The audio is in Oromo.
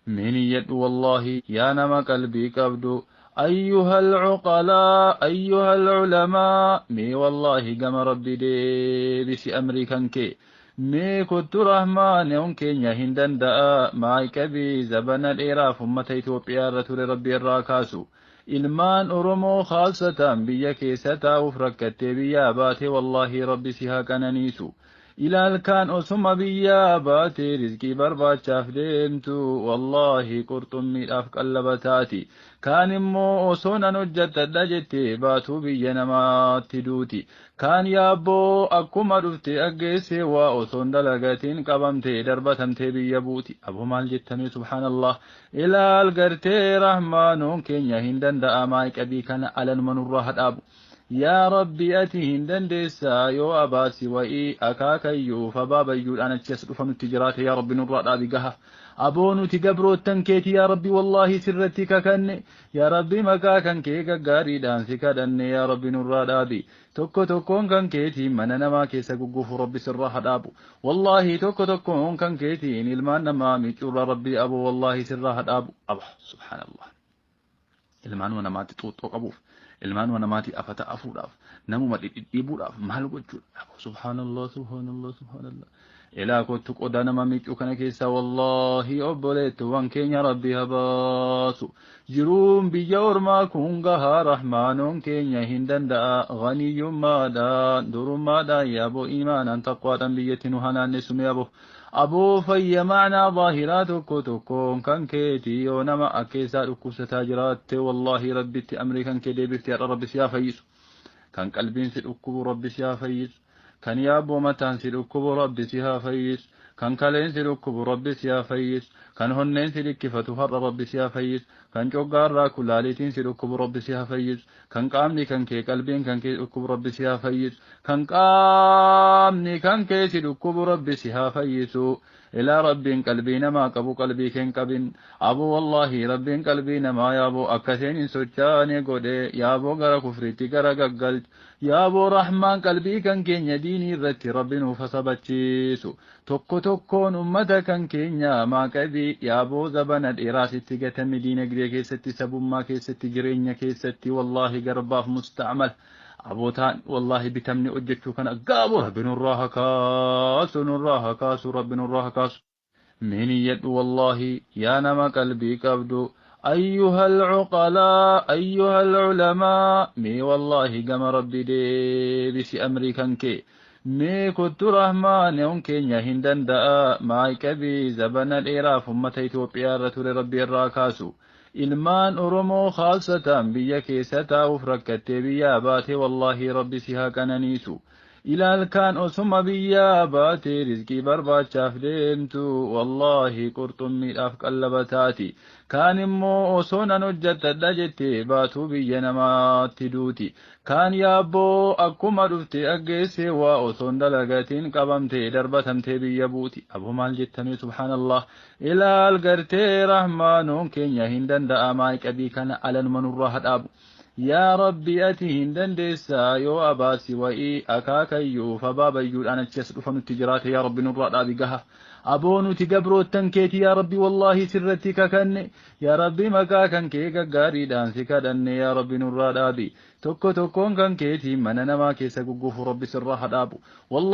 Mee niyyadhu wallaahi yaa nama qalbii qabdu. أيها العقلاء أيها العلماء mee wallaahi gama Rabbi deebisi amrii kan kee. Mee kottu, Rahmaan keenya hin danda'a. Maaqabii zabana dheeraaf ummata Itoophiyaa irra ture Rabbi irraa kaasu. Ilmaan Oromoo khaasatan biyya keessa taa'uuf rakkattee biyyaa baate, wallaahi Rabbi si haa qananiisu. Ilaalkaan osuma biyyaa baatee rizqii barbaachaaf deemtu, wallaahi qurxummiidhaaf qallaba taati. Kaan immoo osoo nan hojjetadha jettee baatuu biyya namaatti duuti. Kaan yaabboo akkuma dhufte aggeessee waa osoon dalagatiin qabamtee darbatamtee biyya buuti. Aboo, maal jettamee? Subhaanallah. Ilaal gartee, Rahmaanuun keenya hin danda'a. Qabii kana alanuma nurraa hadhaabu. Yaa Rabbi, ati hin dandeessaa. Yoo abaarsi wa'ii akaakayyuuf abaabayyuudhaan achi as dhufa nutti jiraate, yaa Rabbi, nurraa dhaabi, gaha. Aboo, nuti gabroottan keeti, yaa Rabbi, wallaahi sirratti kakanne. Yaa Rabbi, maqaa kan kee gaggaariidhaan si kadhanne, yaa Rabbi, nurraa dhaabi. Tokko tokkoon kan keetiin mana namaa keessa gugguufu Rabbi sirraa hadhaabu. Wallaahi tokko tokkoon kan keetiin ilmaan namaa micuurraa Rabbi, aboo, wallaahi sirraa hadhaabu. Aba, subhaanallah. Ilmaanuma namaatti xuuxxoo qabuuf, ilmaanuma namaatti afata afuudhaaf, namuma dhidhiibuudhaaf maal gochuudha? Subhaanallah, subhaanallah, subhaanallah. Ilaa kottu, qodaa nama miicuu kana keessa, wallaahi obboleettuwwan keenya Rabbi habaasu. Jiruun biyya ormaa kun gahaa. Rahmaanoon keenya hin danda'a. Ganiyyummaadhaan, durummaadhaan, yaaboo, imaanaan, taqwaadhaan biyyatti nu hanaannessume. Aboo, aboo, fayya macnaa zaahiraa tokko tokkoon kan keeti yoo nama akkeessaa dhukkubsataa jiraatte, wallaahi Rabbitti amrii kan kee deebifte, har'a Rabbi si haa fayyisu. Kan qalbiin si dhukkubu Rabbi si haa fayyisu. Kan yaabboo mataan si dhukkubu Rabbi si haa fayyisu. Kan kaleen si dhukkubu Rabbi si haa fayyisu. Kan honneen si dhikkifatu har'a Rabbi si haa fayyisu. Kan coggaarraa kulaalitiin si dhukkubu Rabbi si haa fayyisu. Kan qaamni kan kee, qalbiin kan kee dhukkubu Rabbi si haa fayyisu. Kan qaamni kan kee si dhukkubu Rabbi si haa fayyisu. Ilaa, Rabbiin qalbii namaa qabu qalbii keen qabin. Aboo, wallaahi Rabbiin qalbii namaa, yaaboo, akkaseen hin sochaane godhe, yaaboo, gara kufriitti gara gaggalchu. Yaaboo, Rahmaan qalbii kan keenya diinii irratti Rabbi nuuf sabachiisu. Tokko tokkoon ummata kan keenya maaqabii, yaaboo, zabana dheeraa sitti gatame diinagdee keessatti, sabummaa keessatti, jireenya keessatti, wallaahi garbaaf musta'mal. Abootaan wallaahi bitamni hojjechuu kana gaaboo Rabbi nurraa haa kaasu, nurraa haa kaasu, Rabbi nurraa haa kaasu. Mee niyyadhu wallaahi yaa nama qalbii qabdu. أيها العقلاء أيها العلماء mee wallaahi gama Rabbi deebisi amrii kan kee. Mee kottu, Rahmaan keenya hin danda'a. Maaqabii zabana dheeraaf ummata Itoophiyaa irra ture Rabbi irraa kaasu. Ilmaan Oromoo khaasatan biyya keessa taa'uuf rakkattee biyyaa baate, wallaahi Rabbi si haa qananiisu. Ilaalkaan osuma biyyaa baatee rizqii barbaachaaf deemtu, wallaahi qurxummiidhaaf qallaba taati. Kaan immoo osoo nan hojjetadha jettee baatuu biyya namaatti duuti. Kaan yaabboo akkuma dhufte aggeessee waa osoon dalagatiin qabamtee darbatamtee biyya buuti. Aboo, maal jettamee? Subhaanallah. Ilaal gartee, Rahmaanuun keenya hin danda'a. Qabii kana alanuma nurraa hadhaabu. Yaa Rabbi, ati hin dandeessaa. Yoo abaarsi wa'ii akaakayyuuf abaabayyuudhaan achi as dhufa nutti jiraate, yaa Rabbi, nurraa dhaabi, gaha. Aboo, nuti gabroottan keeti, yaa Rabbi, wallaahi sirratti kakanne. Yaa Rabbi, maqaa kan kee gaggaariidhaan si kadhanne, yaa Rabbi, nurraa dhaabi. Tokko tokkoon kan keetiin mana namaa keessa gugguufu Rabbi sirraa hadhaabu. Wallaahi.